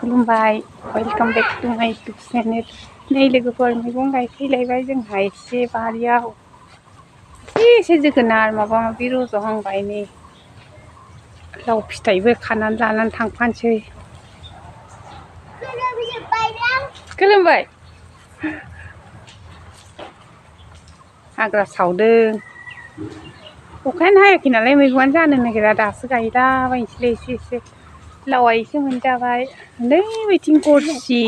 खुलुमबाय welcome back to माय YouTube channel नै लोगोफोर मैगं गायफैलायबाय जोंहा एसे बारियाव एसे जोगोनार माबा माबि रज'हांबाय नै लाव फिथाइबो खानानै लानानै थांफानोसै गोलोमबाय हाग्रा सावदों अखायानो हायाखै नालाय मैगंआनो जानो नागिरा दासो गायलाबायनोसैलाय एसे लावा एसे मोनजाबाय नै बिथिं gorsi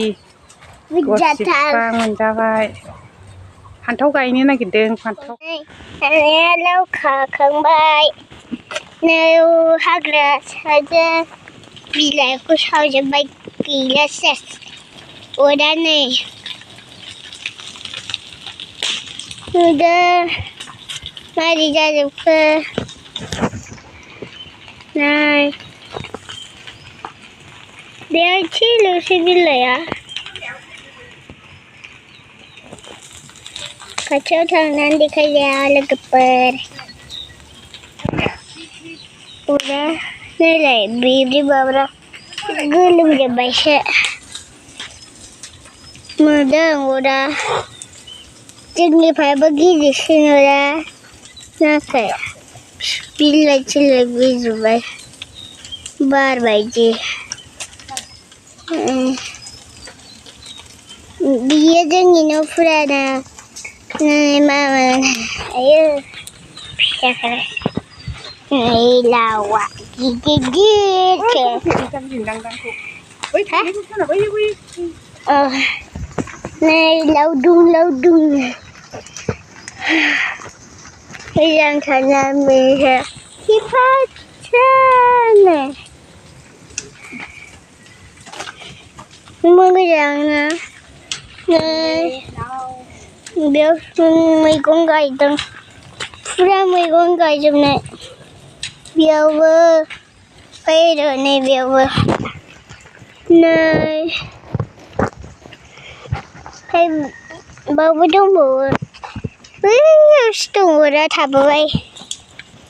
बिफां मोनजाबाय फान्थाव गायनो नागिरदों फान्थाव लाव खाखांबाय नै हाग्रा साजों बिलाइखौ सावजोब्बाय गैला सेस अरा नै नुदों मारै जाजोबखो नै बेयाव एसेल'सै बिलाइआ खाथियाव थांनानै देखायजाया लोगोफोर अरा नैलाय बिब्दि बाब्रा गोलोमजोब्बायसो नुदों अरा जोंनिफ्रायबो गिदिरसिन अरा नाथाय बिलाइ थिलाइ बोजोब्बाय बार बायदि बियो जोंनि न' फुराना नै मामा आयो फिसाखाय नै लावा गिदिर नै लावदुं मोजांथारना बेयो हिफादनो मोजांना नै बेयाव मैगं गायदों फुरा मैगं गायजोबनाय बेयावबो फैदो नै बेयावबो नै बावबो दंबावो बैयावसो दं अरा थाबोबाय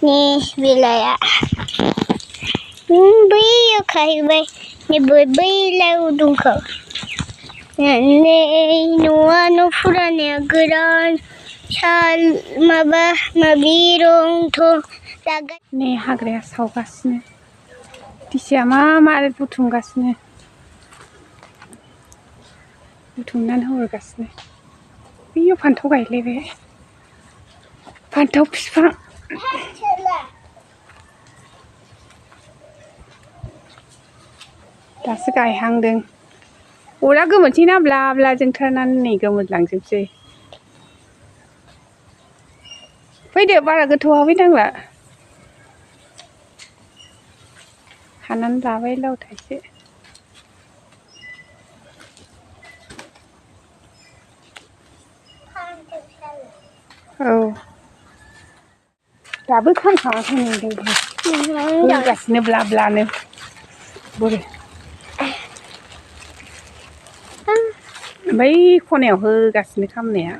नै बिलाइआ बैयाव खाहैबाय नै बै लावदुंखौ नै न'आ न' फुरानाया गोदान साल माबा माबि रं थं नै हाग्राया सावगासिनो दिसिया मा बुथुमगासिनो बुथुमनानै हरगासिनो बैयाव फान्थाव गायलायबाय फान्थाव बिफां दासो गायहांदों अरा गोमोनसै ना ब्ला ब्ला जोंथारनानै नै गोमोरलांजोबसै फैदो बारा गोथौ हाबहैनांला हानानै लाबाय लाव थाइसे औ दाबो खामखाङाखै होगासिनो ब्ला ब्लानो बोरै बै खनायाव होगासिनो खामनाया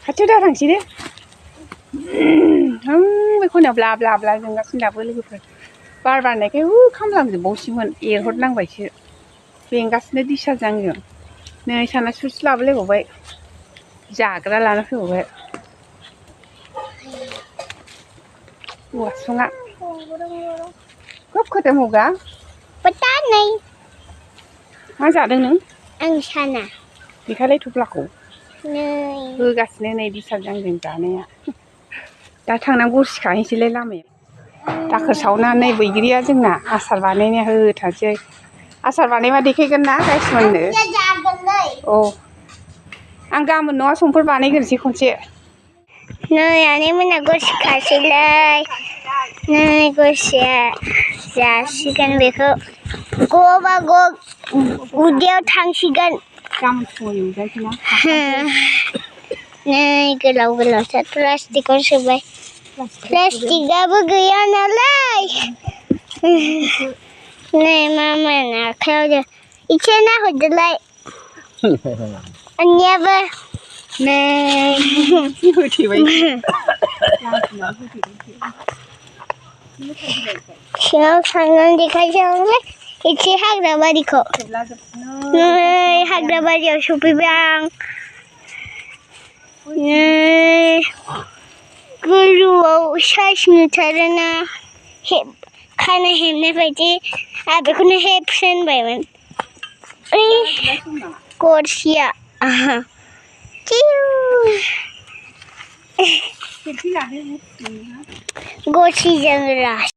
खाथियाव दा थांसै दे बै खनायाव ब्ला ब्ला ब्ला जोंगासिनो दाबो लोगोफोर बार बारनायखाय खामलांजोबबावसैमोन एरहरनांबायसो बेंगासिनो दिसाजों आंजों नै साना सुइट्स लाबोलायबावबाय जाग्रा लाना फैबावबाय औवासुङा खोब खोदोम हगा पता नहीं मा जादों नों आं साना बेखालाय थफ्लाखौ नै होगासिनो नै दिसाजों आंजों जानाया दा थांना gorsi खाहैनोसैलाय लामायाव दाखोर सावनानै बैग्रिया जोंना आसार बानायनाया होथारसै आसार बानायबा देखायगोन ना गाइसमोननो औ आं गाबोन नङा समफोर बानायग्रोनोसै खनसे नै आनैमोना gorsi खासैलाय नै gorsiया जासिगोन बेखौ गबा गब उदैयाव थांसिगोन गाबोन फुङाव एवजानोसै ना नै गोलाव गोलावथार प्लास्टिकआव सोबाय प्लास्टिकआबो गैया नालाय नै मामानि आखायाव एसे नाहरदोलाय आंनियाबो नै होथेबाय सिङाव थांनानै देखायसै आंलाय एसे हाग्रा बारिखौ नै हाग्रा बारियाव सफैबाय आं नै गोजौआव साइज नुथारोना खानाय हेबनाय बायदि आं बेखौनो हेबसनबायमोन ओइ गरसिया गरसिजों